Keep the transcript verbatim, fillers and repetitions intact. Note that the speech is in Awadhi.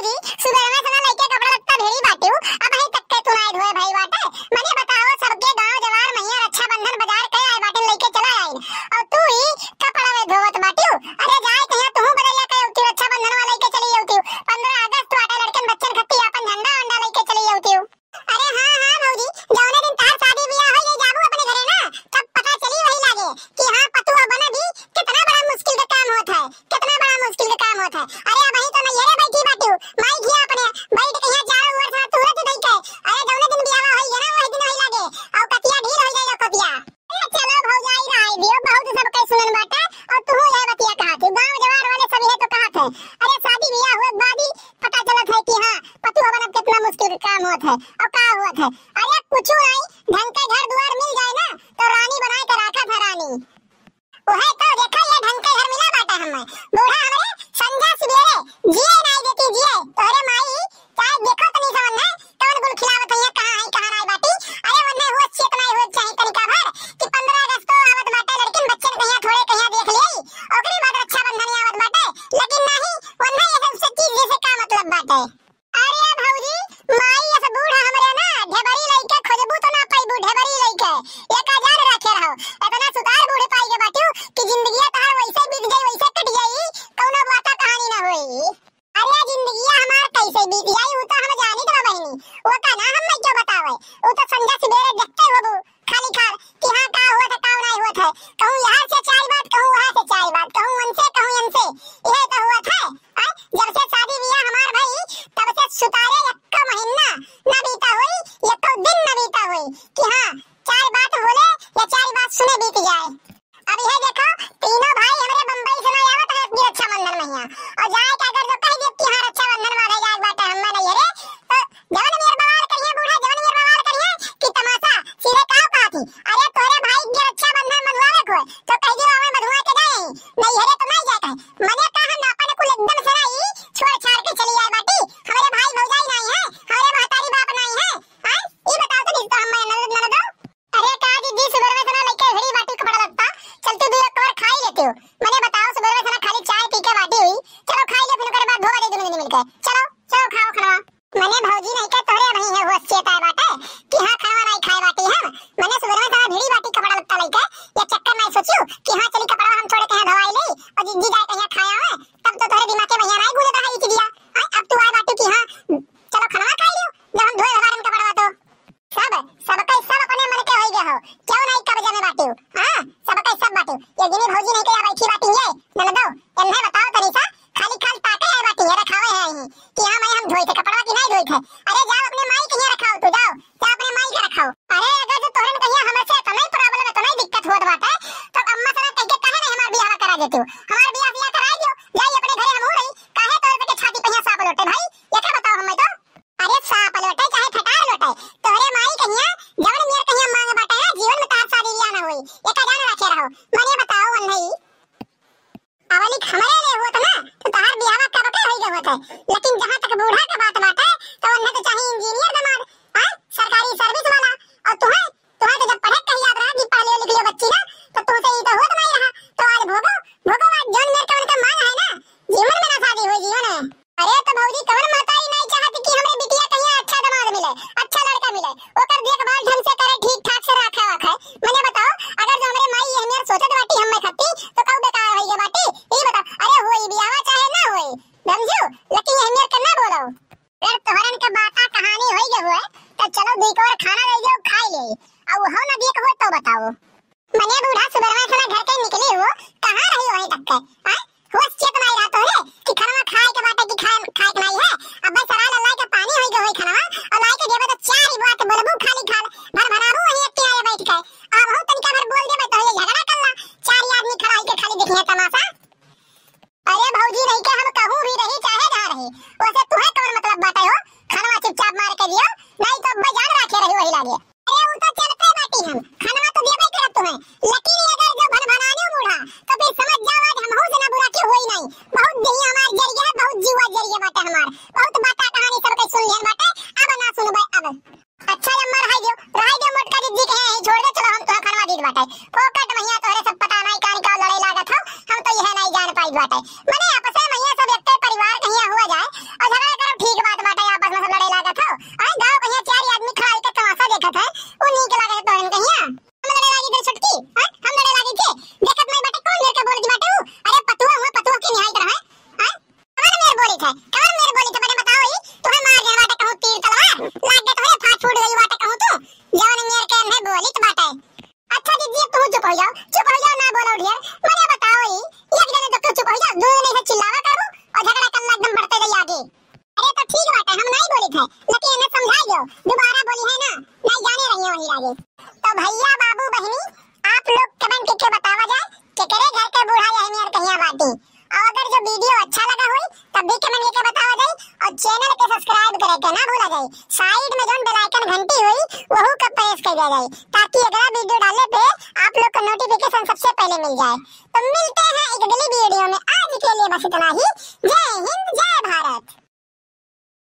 जी, सुबेरवे से ना लइके कपड़ा लत्ता भिड़ी बाटिउ, अबहीं तक के तू नाई धोए भई बाटे। मने बताओ, सबके गाँव जवार मइया रक्षाबंधन बजार के आए बाटिन, लइके चला आइन, अउर तू ही कपड़ा में धोवत बाटिउ। अरे जाए कहिया तू बदलिया के अउतिउ, रक्षाबंधन वाला लइके चली अउतिउ, पन्द्रह अगस्त बाटे, लड़कन बच्चन खत्ती आपन झंडा वंडा लइके चली अउतिउ। अरे हाँ, हाँ भौजी, जौने दिन तहार शादी बियाह होई जाबू अपने घरे ना, तब पता चली वही लागे कि हाँ, पतोह बनबी, कितना बड़ा मुश्किल का काम होत है, कितना बड़ा मुश्किल का काम होत है। अरे अबहीं तो नैहरे बैठी बाटिउ, माई घिया अपने, बैठ के यहाँ चारों ओर से तुरत दई के। अरे जौने दिन बियाह होई ना, वही दिन वही लागे, अउ कतिया ढील होई जाई कतिया। अरे चलो भौजाई, रहाई दियो, बहुत सबके सुनन बाटे, अउर तू यह बतिया कहत है, गाँव जवार वाले सब यह तो कहत है। अरे शादी बियाह हुए के बाद ही पता चलत है कि हाँ, पतोह बनब कितना मुश्किल के काम होत है, अउर का होत है। अरे कुछ नहीं, ढंग के घर दुआर मिल जाए ना, तो रानी बनाए के राखत है रानी। उहे तो देखा, ये ढंग के घर मिला बाटे हमें। बूढ़ा हमरे संझा सुबेरे जिए नाई देती जिए। तोहरे माई चाहे देखो तनी समझ में, कौन गुल खिलावत है, कहाँ है, कहाँ नाई बाटी। अरे वन्ने होश चेत नाई होए चाही तनिका भर कि पन्द्रह अगस्त तो आवत बाटे, लड़किन बच्चन कहिया थोड़े कहिया देख लेई, ओकरे बाद रक्षाबंधन आवत बाटे। लेकिन नहीं, वन्ने ये सब चीज से का मतलब बाटे? अरे भौजी, माई अस बूढ़ हमरे ना, ढेबरी लइके खोजबू तो ना पाइबू, ढेबरी लइके। एक हजार रखे रहो। इतना सुतार बूढ़ पाई के बाटिउ कि जिंदगिया तहार वैसे बीत जाई, वैसे कट जाई, कौनो बाता कहानी ना होई। अरे जिंदगिया हमार कैसे बीत जाई, उ तो हम जानी तो बहिनी। वो का ना हम नहीं क्यों बतावे, उ तो संझा सुबेरे देखते होबू। खाली खाल कि हाँ का हुआ था, का नहीं हुआ था, कहूँ यहाँ से चार बात, कहूँ वहाँ से चार बात, कहूँ उनसे, कहूँ इनसे, यह तो हुआ था। आय, जब से शादी बियाह हमार भई, तब से सुतारे यक्को महीना न बीता होई, यक्को दिन न बीता होई कि हाँ, चार बात बोले या चार बात सुने बीत जाए। अब यह देखो, तीनों भाई हमरे बम्बई से ना आवत है अपनी रक्षाबंधन मइया, और जाए के अगर जो कह दियो कि हाँ रक्षाबंधन वाले जाए बाटे हमें नहीं रे, तो जवन मेर बवाल करिए बूढ़ा, जवन मेर बवाल करिए कि तमाशा, सीधे का कहा थी, अरे तोरे भाई के रक्षाबंधन मनवावे को, तो कह दियो हमें मधुआ के जाए, नहीं हरे तो नहीं जाए कहे। मने का हम अपन कुल एकदम से ना ई छोड़ छाड़ के चली आए बाटी, हमारे भाई भौजाई नहीं है, हमारे महतारी बाप नहीं है। हाँ, ई बताओ तो नहीं तो हम ननद, ननदो। अरे का दीदी, सुबह में इतना लइके भिड़ी बाटी कपड़ा लत्ता, चलती दू एक कवर खाई लेती हो। मने बताओ, सुबह में इतना खाली चाय पी के बाटी हुई, चलो खाई ले, फिर ओकरे बाद धोवा दे दोनों जने मिलके। चलो, चलो खाओ खाना। मने भौजी नहीं के तोहरे अबहीं है होश चेत आए बाटे कि हाँ खाना नहीं खाए बाटी हम। मने सुबह में सारा भिड़ी बाटी कपड़ा लत्ता लइके, ये चक्कर नहीं सोचियो कि हाँ चली कपड़ा हम छोड़े कहीं धोवाई ले और जी, जी जाए कहीं खाए आवे, तब तो तोहरे दिमाग के भैया नहीं घूमत रहा ये चीजिया। हाँ, अब तू आए बाटी कि हाँ चलो खाना खाई लियो, जब हम धोए हमारे कपड़ा तो सब, सबके सब अपने मन के होई गए हो, क्यों नहीं कब्जा में बाटियो? हाँ, सबके सब बाटियो। ये जिनी भौजी नहीं के यहाँ बैठी बाटी ये, ननदो, इन्हें बताओ तनी सा, खाली खाल ताके आए बाटी है, रखावे है यहीं कि हाँ मैं हम धोई थे कपड़ा कि नहीं धोई थे। अरे जाओ अपने माई के यहाँ रखाओ, तू जाओ, जाओ अपने माई के रखाओ। अरे अगर जो तोहरे में कहीं हमसे तो नहीं प्रॉब्लम है, तो नहीं दिक्कत होत बाटे, तो अम्मा से ना कह के काहे नहीं हमार बियाह करा देती हो? हमार बियाह बियाह कराई दियो, जाई अपने घरे हम हो रही, काहे तोहरे के छाती पे यहाँ सांप लोटे भाई, ये क्या बताओ हमें तो? अरे सांप लोटे चाहे फटार लोटे, तोहरे माई कहिया जवन मेर कहिया मांग बाटे है, जीवन में तार शादी बियाह ना होई। एका जान रखे रहो। मने बताओ वन्हई। अवलिक हमरे ले होत ना, तो तहार बियाहवा कब के होई गए होत है। लेकिन जहाँ तक बूढ़ा के बात बाटे, तो वन्हे तो चाहे इंजीनियर दमाद, हाँ, सरकारी सर्विस वाला। और तुहे, तुहे तो जब पढ़े के याद रहा कि पढ़ लियो लिख लियो बच्ची ना, तो तुमसे ई तो होत नहीं रहा। तो आज भोगो, भोगो आज जौन मेर के उनका मांग है ना, जीवन में ना शादी होई, जीवन में। अरे तो भौजी, कवन महतारी नहीं चाहत कि हमरे बिटिया कहिया अच्छा दामाद मिले, अच्छा लड़का मिले, ओकर देखभाल ढंग से करे, ठीक ठाक से राखे वाखे? मने बताओ, अगर जो हमरे माई ये हमें सोचत बाटी हमें खत्ती, तो कऊ बेकार होई गए बाटी? ई बताओ, अरे होई बियाहवा चाहे ना होई, समझू, लेकिन ये हमें के ना बोलो। अगर तोहरन के बाता कहानी होई गए हुए, तो चलो दुई कोर खाना ले जाओ, खाई ले, और हो ना दिए के हुए तो बताओ। मने बूढ़ा सुबेरवा से ना घर के निकली हो, कहाँ रही वहीं तक के? हाँ? होश चेत नाई रहा तोहरे कि खनवा खाए के बाटे कि खाए, खाए के नाई है। अब भाई सराय लल्लाई के पानी होई गए होई खनवा, और लाई के देबे तो चार ही बात बोलबू खाली खाल, भर भराबू वहीं एक किनारे बैठ के। अब हम तनिका भर बोल देबे तो ये झगड़ा कर ला, चार ही आदमी खड़ा होई के खाली देखिए तमाशा। अरे भौजी रही के हम कहूँ भी रही चाहे जहाँ रही, वैसे तुहे कौन मतलब बाटे हो? खनवा चुपचाप मार के दियो, नहीं तो अब जान राखे रही वही लागे। अरे उ तो चलते बाटी हम, खनवा तो देबे करत तुहे, लेकिन अगर जो भनभनानी बूढ़ा, तो फिर समझ जाओ आज हमहू से ना बुरा क्यों होई नहीं, बहुत देही हमार जर है। कवन मेर बोली थे बने बताओ ही? तुम्हें मार देने बाटे कहूँ तीर तलवार, लाग गए तुम्हें फाट फूट गई बाटे कहूँ तू, जवन मेर के अन्हे बोली तो बाटे। अच्छा जीजी, अब तुम चुप हो जाओ, चुप हो जाओ, ना बोलो ढेर। मने बताओ ही, एक जने तो क्यों चुप हो जाओ, दो जने से चिल्लावा करो और झगड़ा करना एकदम बढ़ते जाई आगे। अरे तो ठीक बाटे, हम नहीं बोली थे, लेकिन इन्हें समझाई दो, दोबारा बोली है ना, नहीं जाने रही है वही आगे। तो भैया बाबू बहनी, आप लोग कमेंट करके बतावा जाए, केकरे घर के बूढ़ा यही नियर कहिया बाटी। और अगर जो वीडियो अच्छा लगा होई, तब भी कमेंट करके बतावा जाए, और चैनल के सब्सक्राइब करे के ना भूला जाए। साइड में जौन बेल आइकन घंटी होई, वहू का प्रेस कर दिया जाए, ताकि अगला वीडियो डाले पे आप लोग का नोटिफिकेशन सबसे पहले मिल जाए। तो मिलते हैं एक अगली वीडियो में, आज के लिए बस इतना ही। जय हिंद, जय